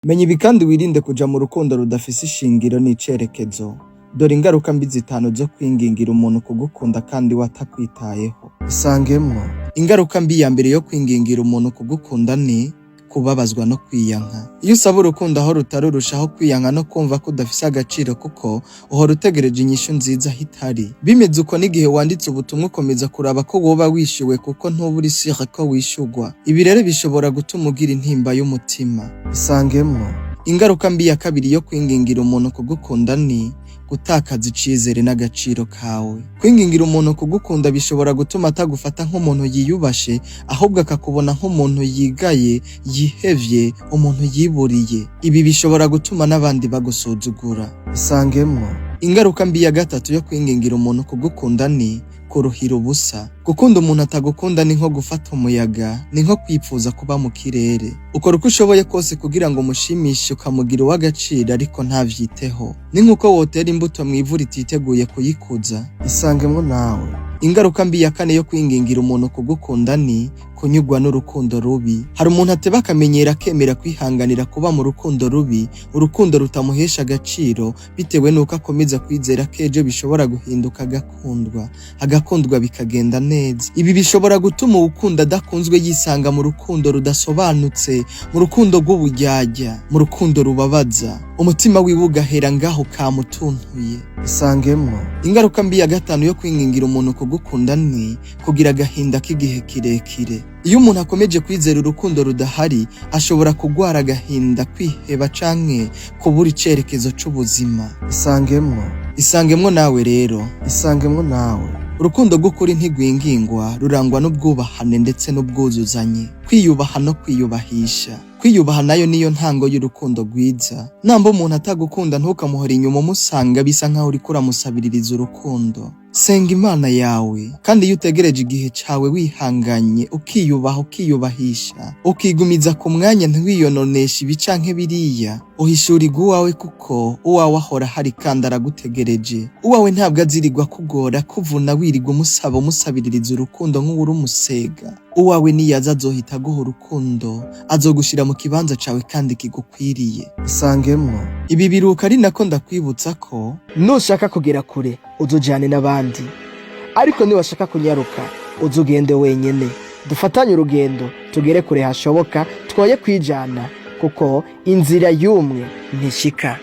Menya ibi kandi wirinde kuja mu rukundo rudafise ishingiro n'icerekezo. Dore ingaruka mbi zitanu zo kwingingira umuntu kugukunda kandi we atakwitayeho. Isangemwo. Ingaruka mbi ya mbere yo kwingingira umuntu kugukunda ni kubabazwa no kwiyanka. Iyo usaba urukundo aho rutari, urushaho kwiyanka no kumva ko udafise agaciro, kuko uhora utegereje inyishu nziza aho itari. Bimeze uko n'igihe wanditse ubutumwa, ukomeza kuraba ko woba wishyuwe, kuko ntuba uri sûre ko wishurwa. Ibi rero bishobora gutuma ugira intimba y'umutima. Isangemwo. Ingaruka mbi ya kabiri yo kwingingira umuntu kugukunda ni gutakaza icizere n'agaciro kawe. Kwingingira umuntu kugukunda bishobora gutuma atagufata nk'umuntu yiyubashe, ahubwo akakubona nk'umuntu yigaye, yihevye, umuntu yiburiye. Ibi bishobora gutuma n'abandi bagusuzugura. Isangemwo. Ingaruka mbi ya gatatu yo kwingingira umuntu kugukunda ni kuruhira ubusa. Gukunda umuntu atagukunda ni nko gufata umuyaga, ni nko kwipfuza kuba mu kirere. Ukora uko ushoboye kose kugira ngo umushimishe, ukamugira uw'agaciro, ariko ntavyiteho. Ni nk'uko wotera imbuto mw'ivu rititeguye kuyikuza. Isangemwo nawe. Ingaruka mbi ya kane yo kwingingira umuntu kugukunda ni kunyurwa n'urukundo rubi. Hari umuntu ateba akamenyera, akemera kwihanganira kuba mu rukundo rubi, urukundo rutamuhesha agaciro, bitewe n'uko akomeza kwizera ko ejo bishobora guhinduka, agakundwa, agakundwa bikagenda neza. Ibi bishobora gutuma uwukunda adakunzwe yisanga mu rukundo rudasobanutse, mu rukundo rw'uburyarya, mu rukundo rubabaza. Umutima wiwe ugahera ngaho kamutuntuye. Isangemwo. Ingaruka mbi ya gatanu yo kwingingira umuntu kugukunda ni kugira agahinda k'igihe kirekire. Iyo umuntu akomeje kwizera urukundo rudahari, ashobora kugwara agahinda, kwiheba canke kubura icerekezo c'ubuzima. Isangemwo. Isangemwo nawe rero. Isangemwo nawe. Urukundo rw'ukuri ntigwingingwa, rurangwa n'ubwubahane ndetse n'ubwuzuzanye, kwiyubaha no kwiyubahisha. Kwiyubaha nayo niyo ntango y'urukundo rwiza. Namba umuntu atagukunda, ntukamuhora inyuma umusanga bisa nkaho uriko uramusabiririza urukundo. Senga Imana yawe, kandi iyo utegereje igihe cawe wihanganye, ukiyubaha, ukiyubahisha, ukigumiza ku mwanya, ntiwiyononeshe ibi canke biriya, uhishurirwa uwawe, kuko uwawe ahora ahari kandi aragutegereje. Uwawe ntabwo azirirwa kugora, kuvuna, wirirwa umusaba, umusabiririza urukundo nk'uwuri umusega. Uwawe niyaza azohita aguha urukundo, azogushira mu kibanza cawe kandi kigukwiriye. Isangemwo. Ibi biruka ari nako ndakwibutsa ko Nushaka kugera kure, uzujane n'abandi, ariko niwashaka kunyaruka, uzugende wenyene. Dufatanye urugendo tugere kure hashoboka, twoye kwijana, kuko inzira y'umwe ntishika.